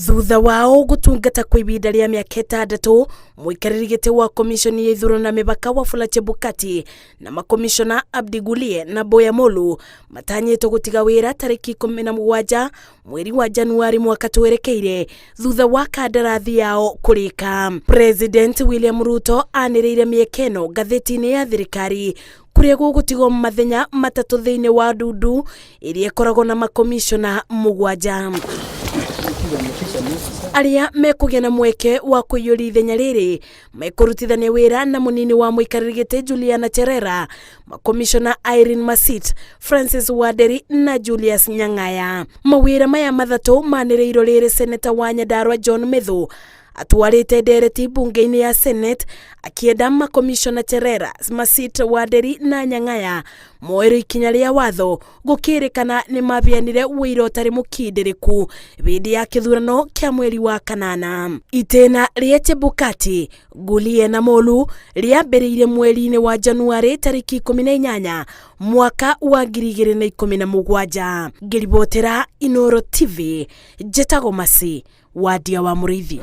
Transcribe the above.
Thutha wao gũtungata kwa ibinda rĩa mĩaka ĩtandatũ, mũikarĩri gĩtĩ wa komiconi ya ithurano na mĩbaka Wafula Chebukati na makomishona Abdi Gulie na Boya Molu matanyĩtwo gũtiga wĩra tarĩki 17 mweri wa Januari mwaka twerekeire thutha wa kandarathi yao kũrĩka. President William Ruto anĩrĩire mĩeke ĩno ngathĩti-inĩ ya thirikari kũrĩa gũgũtigwo mathenya matatũ thĩinĩ wa ndundu ĩrĩa ĩkoragwo na makomishona 7. Arĩa mekũgĩa na mweke wa kũiyũria ithenya rĩrĩ mekũrutithania wĩra na mũnini wa mũikarĩri gĩtĩ Juliana Cherera, makomishona Irene Masit, Francis Wanderi na Julius Nyang'aya. Mawĩra maya mathatũ manĩrĩirwo rĩrĩ seneta wa Nyandarua John Methu atwarĩte ndereti mbunge-inĩ ya Senate akĩenda makomishona Cherera, Masit, Wanderi na Nyang'aya moerwo ikinya rĩa watho gũkĩrĩkana nĩ mabianire wũira ũtarĩ mũkindĩrĩku hĩndĩ ya kĩthurano kĩa mweri wa kanana. Itĩna rĩa Chebukati, Gulie na Molu rĩambĩrĩirie mweri-inĩ wa Januarĩ tarĩki 18 mwaka wa 2017. Ngĩribotera Inooro TV, njĩtagwo Mercy Wadia wa Mũrĩithi.